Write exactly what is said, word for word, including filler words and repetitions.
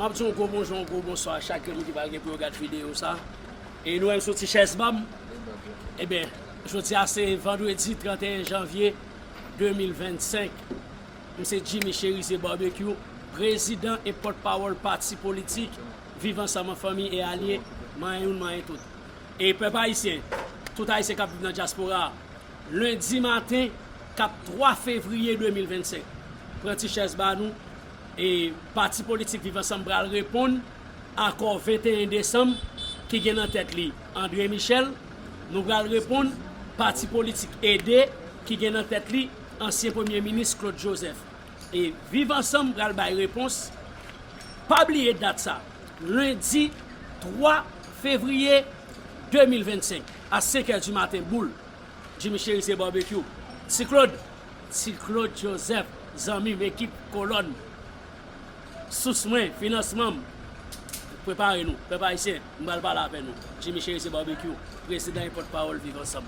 M ap di yon gwo bonjou, yon gwo bonswa a chak moun ki pral gen pou yo gad videyo sa. E nou wè m sou ti chèz pa m. Ebyen, jodi a se vandredi trannteyen janvye de mil vennsenk. M se Jimmy Cherizier Barbecue, prezidan e pòtpawòl pati politik Viv Ansanm an Fanmi e Alye, manyen youn, manyen tout. E pèp ayisyen, tout ayisyen k ap viv nan dyaspora a, lendi maten, k ap twa fevriye de mil vennsenk, pran ti chèz ba nou, e pati politik Viv Ansanm pral reponn akò venteyen desanm ki gen nan tèt li André Michel, nou pral reponn pati politik Ede ki gen nan tèt li ansyen premye minis Claude Joseph. E Viv Ansanm pral bay repons. Pa bliye dat sa, lendi twa fevriye de mil vennsenk, a senk è di maten boul. Jimmy Cherizier Barbecue. Ti Claude, Ti Claude Joseph, zanmi m, ekip, kolòn, sous mwen, finansman m. Prepare nou, pèp ayisyen, m pral pale avè nou. Jimmy Cherizier Barbecue, prezidan e pòtpawòl Viv Ansanm.